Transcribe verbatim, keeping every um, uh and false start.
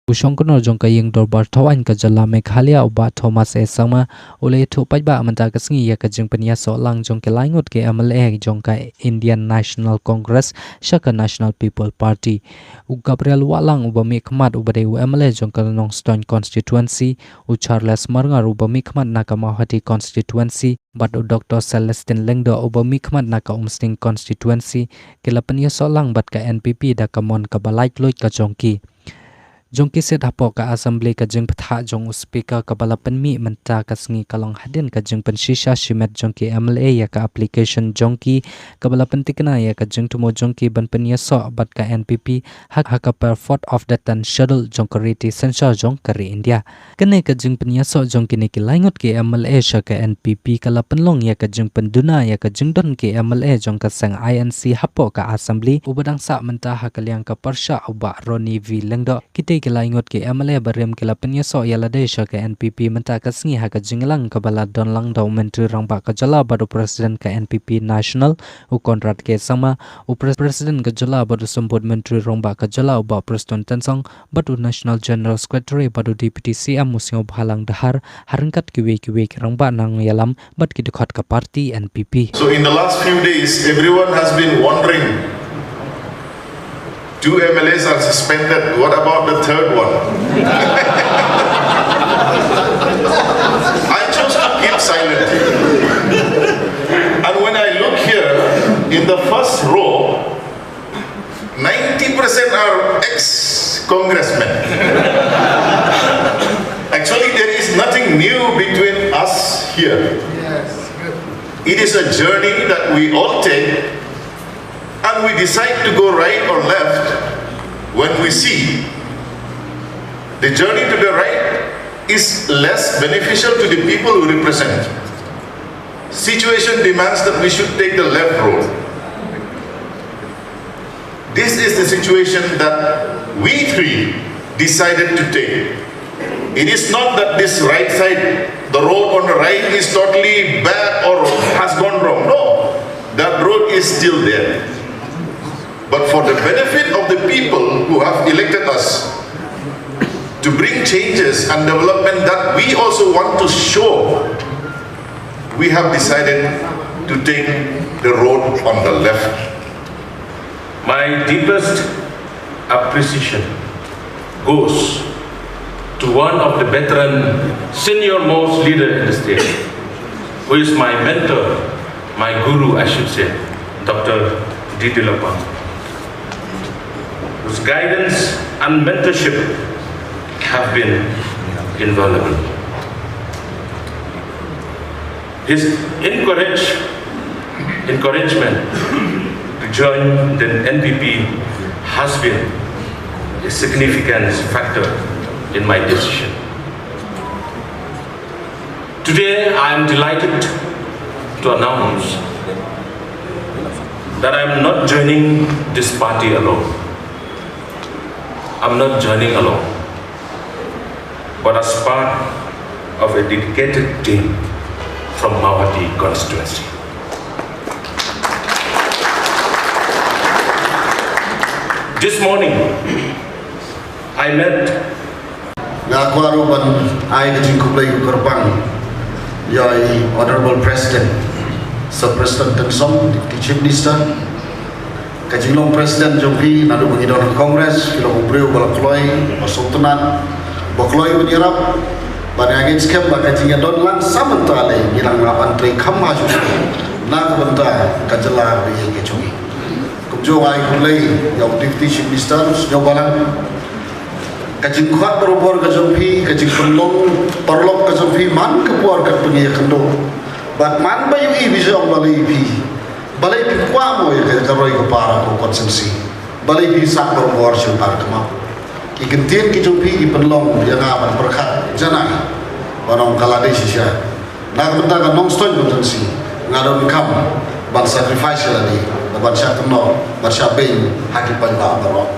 U Shongknor jong ka Ïing Dorbar Thawaiñ ka Jylla Meghalaya u Bah Thomas A Sangma u la ïathuh paidbah mynta ka sngi ïa ka jingpynïasoh lang jong ki laingut ki M L A jong ka Indian National Congress sha ka National People Party. U Gabriel Wahlang uba mihkhmat uba dei u M L A jong ka Nongstoiñ Constituency, u Charles Marngar uba mihkhmat na ka Mawhati Constituency, bad u Doktor Celestine Lyngdoh uba mihkhmat na ka Umsning Constituency, ki la pynïasoh lang bad ka N P P da ka mon kaba laitluid ka jong ki. Jong ki siat hapoh ka Assembly, ka jingbthah jong u Speaker kaba la pynmih mynta ka sngi ka long hadien ka jingpynshisha shimet jong ki M L A ïa ka application jong ki kaba la pyntikna ïa ka jingthmu jong ki ban pynïasoh bad ka N P P ha, ha ka paragraph four of the tenth Schedule jong ka Riti Synshar jong ka ri India. Kane ka jingpynïasoh jong kine ki laingut ki M L A sha ka N P P ka la pynlong ïa ka jingpynduna ïa ka jingdon ki M L A jong ka seng I N C hapoh ka Assembly, uba dang sah mynta ha ka liang ka pyrshah u Bah Ronnie V Lyngdoh. Kitei ki laingut ki M L A barim ki la pynïasoh ïa lade sha ka N P P mynta ka sngi ha ka jingïalang kaba la don lang da u Myntri Rangbah ka Jylla bad u President ka N P P National, u Conrad K Sangma, u Pres-, President ka Jylla bad u Symbud Myntri Rangbah ka Jylla u Bah Prestone Tynsong, bad u National General Secretary bad u Deputy C M u Sniawbhalang Dhar, ha ryngkat kiwei kiwei ki rangbah nongïalam bad ki dkhot ka party N P P. So in the last few days, everyone has been wondering, two M L As are suspended, what about the third one? I chose to keep silent. And when I look here in the first row, ninety percent are ex-congressmen. Actually, there is nothing new between us here. It is a journey that we all take, and we decide to go right or left when we see the journey to the right is less beneficial to the people we represent. Situation demands that we should take the left road. This is the situation that we three decided to take. It is not that this right side, the road on the right, is totally bad or has gone wrong. No, that road is still there. But for the benefit of the people who have elected us to bring changes and development that we also want to show, we have decided to take the road on the left. My deepest appreciation goes to one of the veteran, senior most leader in the state, who is my mentor, my guru, I should say, Doctor D D Lapang, whose guidance and mentorship have been invaluable. His encourage, encouragement to join the N P P has been a significant factor in my decision. Today, I am delighted to announce that I am not joining this party alone. I'm not joining alone, but as part of a dedicated team from Mawhati constituency. This morning, I met Nga kwah ruh ban ai ka jingkhublei kyrpang ïa i Honorable President, Sir Prestone Tynsong, Deputy Chief Minister. Ka jinglong President jong phi naduh ba ngi don ha Congress, phi long u briew ba la kloi, ba sngewtynnat, ba kloi ban ïarap, bad nga ngeit skhem ba ka jingïadon lang sa mynta lei ngi nang lah ban trei kham ha shuh shuh na ka bynta ka jylla bad ïa ka jong ngi. Kumjuh nga ai khublei ïa u Deputy Chief Minister, Sniawbhalang. Ka jingkhot barabor ka jong phi, ka jingpynlong paralok ka jong phi man ka por katba ngi ïakynduh. Bad man ba ïohi ba ong balei phi, balei phi kwah mo ïa ka roi ka par ha ka constituency. Balei phi sah barabor shuh tar ka map. Ki kyntien ki jong phi ki pynlong ïa nga ban pyrkhat janai ban ong ka la dei shisha. Na ka bynta ka Nongstoiñ constituency nga donkam ban sacrifice ïa lade, ban shah kynnoh, ban shah beiñ ha ki paidbah baroh.